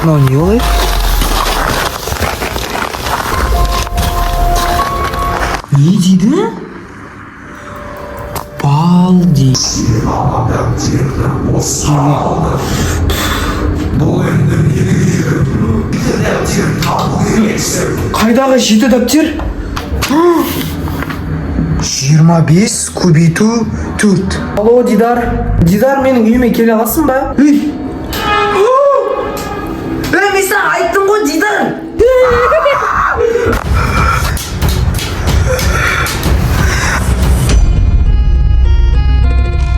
Мынау не ол, ей? Не дейді? Балди. Дәптерді босқа алдым. Бұл енді менің ерім. Дәптер табу керексің. Қайдағы жеті дәптер? 25 көбейту 4. Алло, Дидар. Дидар, менің үйіме келе аласың ба? Ей! Ей, мен саған айттым ғой, Дидар!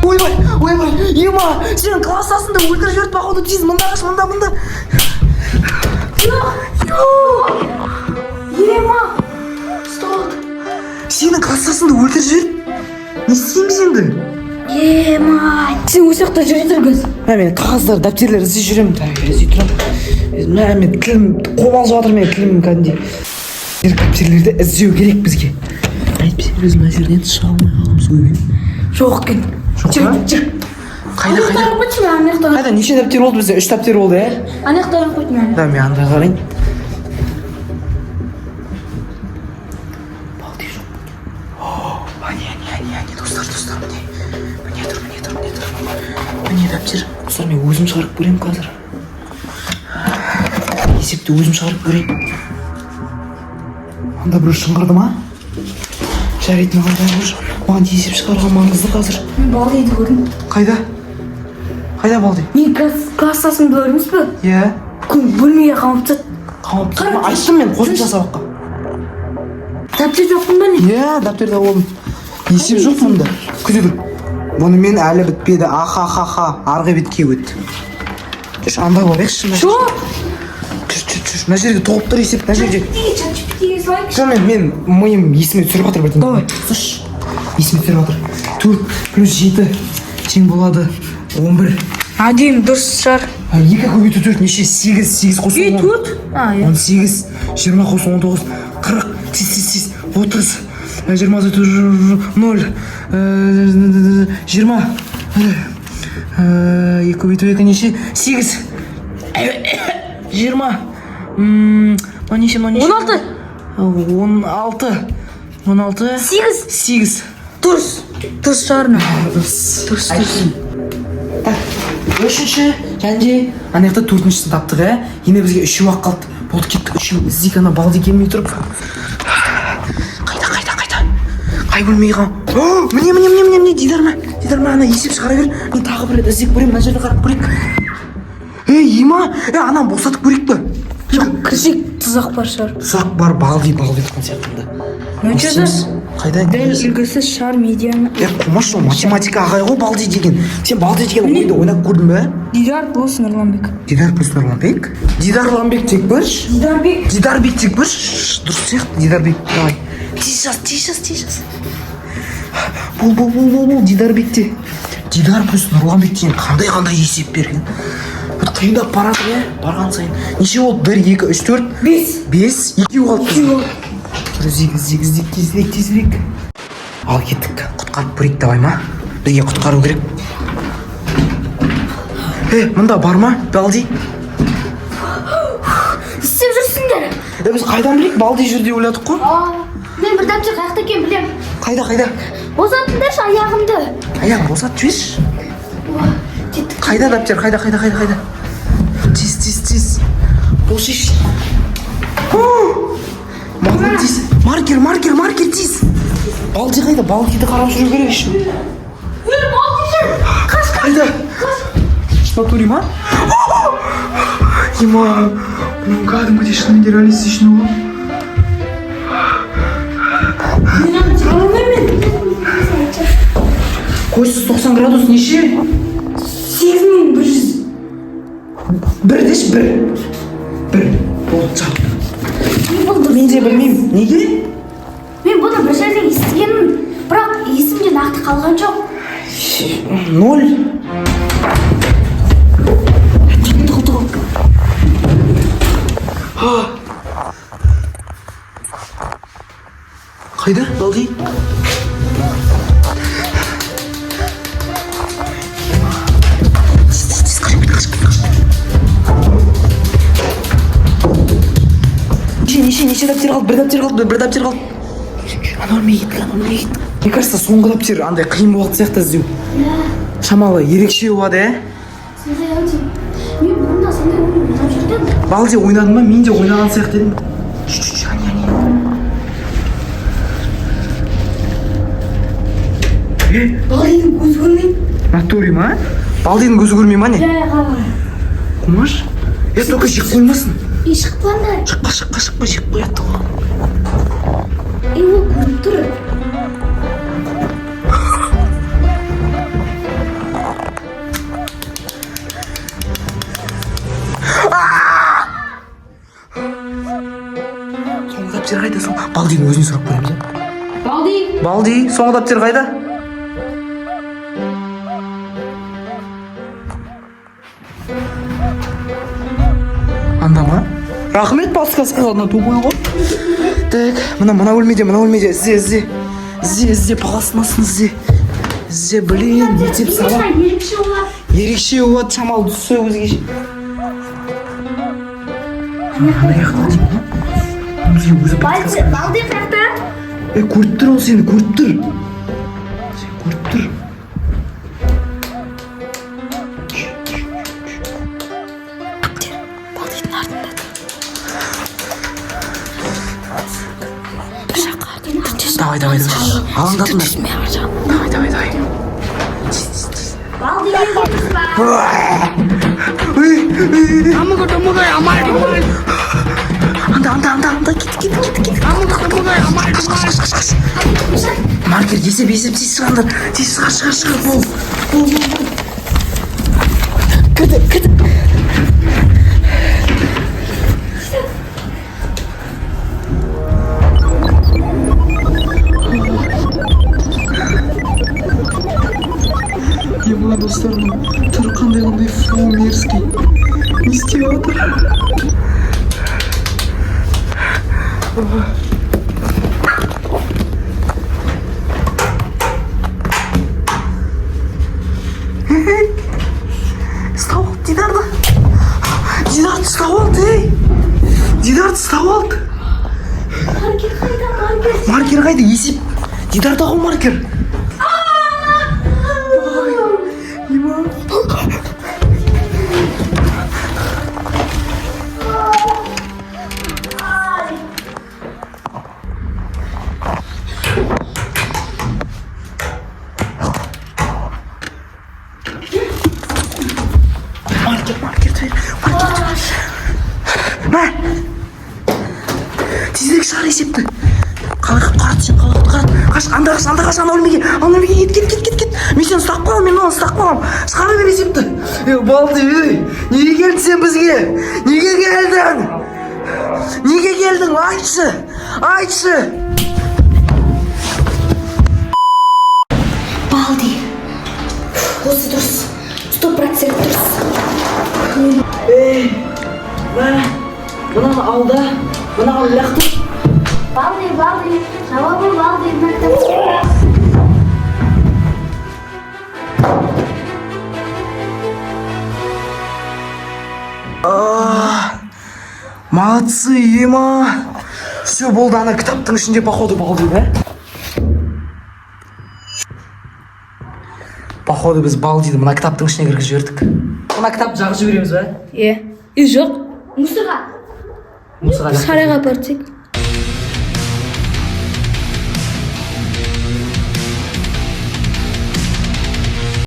Ойбай, ойбай, ема, сенің класстасыңды өлтіріп жіберді, походу, тез мында қаш, мында, мында. Ема! Стоп! Сенің класстасыңды өлтіріп жіберді. Не істейміз енді? Ема! Сен осы жақта жүре тұр қазір. Мә, мен қағаздар, дәптерлер іздеп жүремін. Так, іздей тұрамын. Мә, мен тілім қобалжып жатыр, менің тілім кәдімгідей. Дәптерлерді іздеу керек бізге. Әйтпесе біз мына жерден шыға алмай қаламыз ойбай. Жоқ екен. Жоқ Жүр, па? жүр. Қайда, қайда? Ана жақта қойшы, ана жақта. Қайда, неше дәптер болды бізде? Үш дәптер болды, иә? Ана жақта қойшы, ана. Да, мен анда қарайын. Балди жоқ екен. О, әне, әне, әне, әне, достар, достар, міне. Міне тұр, міне тұр, міне тұр. Міне дәптер. Достар, мен өзім шығарып көремін қазір. Есепті өзім шығарып көрейін. Анда біреу шыңғырды ма? Жарайды, маған бәрібір. Маған есеп шығарған маңызды қазір. Мен Балдиді көрдім. Қайда? Қайда Балди? Мен класстасымды көрдіңіз бе? Иә. Күн бөлмеге қамап тастады. Қамап тастады ма? Айттым мен қосымша сабаққа. Дәптер таптың ба не? Иә, дәптерді алып алдым. Есеп жоқ мұнда. Күте тұр. Бұнымен әлі бітпеді. Аха-ха-ха. Арғы бетке өт. Жүр, анда барайықшы. Мына Жоқ. Жүр, жүр, жүр. Мына жерге толып тұр есеп, мына жерге. ChatGPT-ге салайықшы. Жоқ, мен миым есіме түсіріп жатыр бірдеңе. Давай, слышь. Есіме түсіріп жатыр. 4 плюс 7 тең болады 11. Әдемі дұрыс шығар. 2 көбейту 4 неше? 8, 8 қосу Ей, 10. 4? А, иә. 18, 20 қосу 19, 40, тез, тез, тез, 30, 26, 0, 20, 2 көбейту 2 неше? 8, 20, мынау неше, мынау неше? 16. 16, 16, 8. 8. Дұрыс. Дұрыс шығар мына. Дұрыс. Дұрыс, дұрыс. Так, үшінші және де ана жақта төртіншісін таптық, иә? Енді бізге үшеу ақ қалды. Болды, кеттік, үшеу іздейік, ана Балди келмей тұрып. Қайда, қайда, қайда? Қай бөлмеге қам? О, міне, міне, міне, міне, міне, Дидар ма? Дидар ма, ана есеп шығара бер. Мен тағы бір рет іздеп көремін, мына жерді қарап көрейік. Ей, ема, е, ананы босатып көрейік па? Жоқ, кірсек тұзақ бар шығар. Тұзақ бар, Балди, Балди тұтқан сияқты мында. Ну, Не что істейміз? Қайда? Дәл үлгісі шар медианы. Е, қумашы, ол математика ағай ғой Балди деген. Сен Балди деген ойынды ойнап көрдің бе? Дидар плюс Нұрланбек. Дидар плюс Нұрланбек? Дидар Нұрланбек тек бір. Дидарбек. Дидарбек тек бір. Дұрыс сияқты, Дидарбек. Давай. Тез жаз, тез жаз, тез жаз. Бол, бол, бол, бол, бол, Дидарбекте. Дидар плюс Нұрланбек деген қандай қандай есеп берген. Вот қиындап барады, иә, барған сайын. Неше болды? 1, 2, 3, 4, 5. 5, екеу қалды. Жүр, іздейік, іздейік, іздейік, тезірек, тезірек. Ал кеттік, құтқарып көрейік, давай ма? Бізге құтқару керек. Е, мында бар ма, Балди? Істеп жүрсіңдер. Е, біз қайдан білейік, Балди жүр деп ойладық қой. Мен бір дәптер қаяқта екенін білемін. Қайда, қайда? Босатыңдаршы аяғымды. Аяғын босатып жіберші. Кеттік. Қайда дәптер, қайда, қайда, қайда, қайда? Тез, тез, тез. Босайшы. Маған тез. Маркер, маркер, маркер, тез. Балди қайда? Балдиді қарап жүру керек еще. Ей, Балди жүр. Қаш, қаш. Қайда? В натуре ма? Ема, мынау кәдімгідей шынымен де реалистичный ғой. Мен аны шығара алмаймын. Косинус 90 градус неше? 8100. Бір деші, бір. Бір. Болды, жап. Мен де білмеймін. Неге? Мен бұны бір жерден естігенмін, бірақ есімде нақты қалған жоқ. Ноль. Тығыл, тығыл. Қайда, Балди? Тез, тез, тез, қашып кет, қашып кет, қашып кет. Неше дәптер қалды? Бір дәптер қалды, бір дәптер қалды. Ана бөлмеге кеттік, ана бөлмеге кеттік. Мне кажется, соңғы дәптер андай қиын болатын сияқты іздеу. Шамалы ерекше болады, иә? Сондай ау деймін. Мен бұрын да сондай ойын ойнап жүрдім. Балди ойнадың ба? Мен де ойнаған сияқты едім. Чш, чш, ане, ане. Балдидің көзі көрмейді. Натуре ма? Балдидің көзі көрмей ма, не? Иә, қара. Қумаш? Е, только жеп қоймасын. И шықпа анда. Шықпа, шықпа, шықпа, жеп қояды ғой. И ол көріп тұр. Соңғы дәптер қайда? Соң Балдидің өзінен сұрап көреміз, иә? Балди. Балди, соңғы дәптер қайда? Анда ма? Рахмет подсказкаға, мына тупой ғой. Так, мына бөлмеде, мына бөлмеде, ізде, ізде. Ізде, ізде, паластың астын ізде. Ізде, блин, мектеп сабақ. Ерекше болады. Ерекше болады, шамалы түсі өзгеше. Ана жақта деймін ғой. Бізге өзі Балди, подсказка. Балди қаяқта? Е, көріп тұр ол сені, көріп тұр. Сені көріп тұр. Балдидің артында тұр. Бір жаққа түртесің. Давай, давай, давай. Алаңдатыңдар. Түртесің, мен ар жағын. Давай, давай, давай. Балди келді па? Ей, ей, ей. Анда, анда, анда, анда, кет, кет, кет, кет. Қаш, қаш, қаш, қаш, қаш. Маркер, есеп, есеп, тез шығыңдар. Тез шығар, шығар, шығар. Бол, бол, бол, бол. Кірді, кірді. Ема, достар, түрі қандай, қандай, фу, мерзкий. Не істеп жатыр? Ұстап алды Дидарды. Дидарды ұстап алды, ей. Дидарды ұстап алды. Маркер қайда, маркер? Маркер қайда? Есеп. Дидарда ғой маркер. Ой, ема. Маркер, маркер, жібер, маркер, жібер. Мә! Тезірек шығар есепті. Қалай құтқарады сені, қалай құтқарады? Қаш, анда қаш, анда қаш, ана бөлмеге, ана бөлмеге кет, кет, кет, кет, кет. Мен сені ұстап қаламын, мен мынаны ұстап қаламын. Шығара бер есепті. Е, Балди, ей, неге келдің сен бізге? Неге келдің? Неге келдің? Айтшы, айтшы. Балди. Осы дұрыс. 100% дұрыс. Ей, мә, мынаны ал да, мынаны лақтыр. Балди, Балди, жауабы Балди, мына кітап. Молодцы, ема. Все, болды, ана кітаптың ішінде, походу, Балди, да? Походу, біз Балдиді мына кітаптың ішіне кіргізіп жібердік. Мына кітапты жағып жібереміз ба? Е. Үй жоқ. Мусорға. Мусорға лақтыр. Сарайға апарып тастайық.